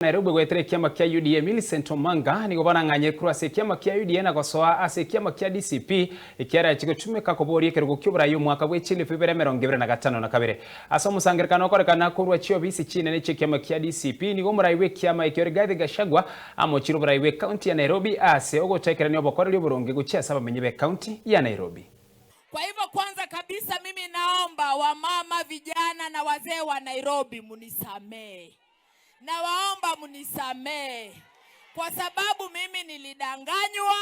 Nairobi goetera ekiama kia UDA Millicent Omanga nigo barang'anye korwa ase ekiama kia UDA na gosoa ase ekiama kia DCP ekiara chigochumeka koboria ekerogo ki'oborai omwaka bwe chilifu ibere emerongo ebere na gatano na kabere. Ase omosangerekano okorekana korwa chiobisi chinene chi'ekiama kia DCP nigo omorai bw'ekiama ekio Rigathi Gachagua amochire oborai bw'ecounty ya Nairobi ase ogochakerania obokoreri oboronge gochia ase abamenyi b'ecounty ya Nairobi. Kwa hivyo kwanza kabisa mimi naomba wamama, vijana na wazee wa Nairobi munisamee. Nawaomba mnisamee kwa sababu mimi nilidanganywa,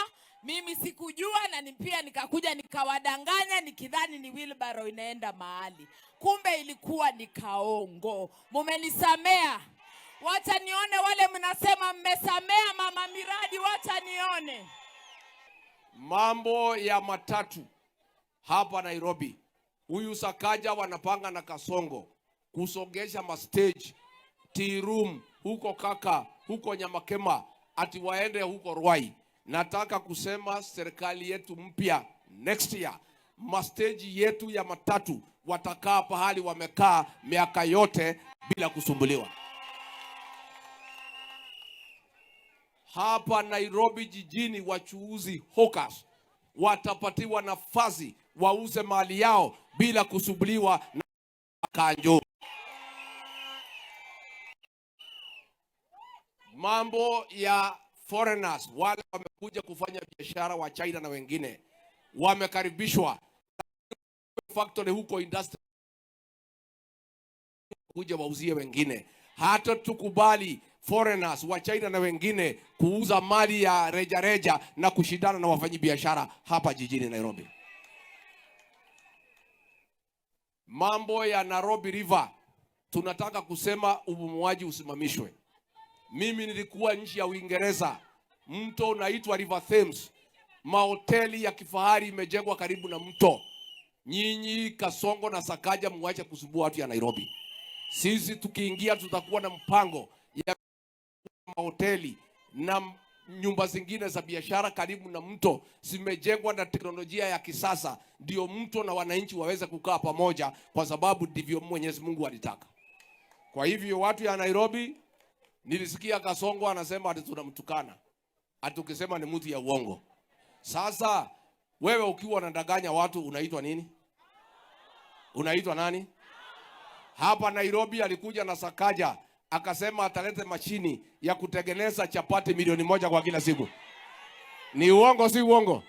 mimi sikujua, na pia nikakuja nikawadanganya nikidhani ni wheelbarrow inaenda mahali, kumbe ilikuwa ni kaongo. Mumenisamea. Wacha nione wale mnasema mmesamea mama miradi, wacha nione mambo ya matatu hapa Nairobi. Huyu Sakaja wanapanga na Kasongo kusongesha mastage tea room huko Kaka, huko Nyamakema, ati waende huko Ruai. Nataka kusema serikali yetu mpya next year, masteji yetu ya matatu watakaa pahali wamekaa miaka yote bila kusumbuliwa. Hapa Nairobi jijini, wachuuzi hawkers watapatiwa nafasi wauze mali yao bila kusumbuliwa na kanjo. Mambo ya foreigners wale wamekuja kufanya biashara wa China na wengine wamekaribishwa factory huko industry kuja wauzie wengine. Hata tukubali foreigners wa China na wengine kuuza mali ya rejareja reja na kushindana na wafanyabiashara hapa jijini Nairobi. Mambo ya Nairobi River tunataka kusema ubomoaji usimamishwe. Mimi nilikuwa nchi ya Uingereza, mto unaitwa River Thames, mahoteli ya kifahari imejengwa karibu na mto. Nyinyi Kasongo na Sakaja muache kusumbua watu ya Nairobi. Sisi tukiingia tutakuwa na mpango ya mahoteli na nyumba zingine za biashara karibu na mto zimejengwa na teknolojia ya kisasa, ndio mto na wananchi waweze kukaa pamoja, kwa sababu ndivyo Mwenyezi Mungu alitaka. Kwa hivyo watu ya Nairobi, nilisikia Kasongo anasema ati tunamtukana, ati ukisema ni mtu ya uongo. Sasa wewe ukiwa unadanganya watu unaitwa nini? Unaitwa nani? Hapa Nairobi alikuja na Sakaja akasema atalete mashini ya kutengeneza chapati 1,000,000 kwa kila siku. Ni uongo si uongo?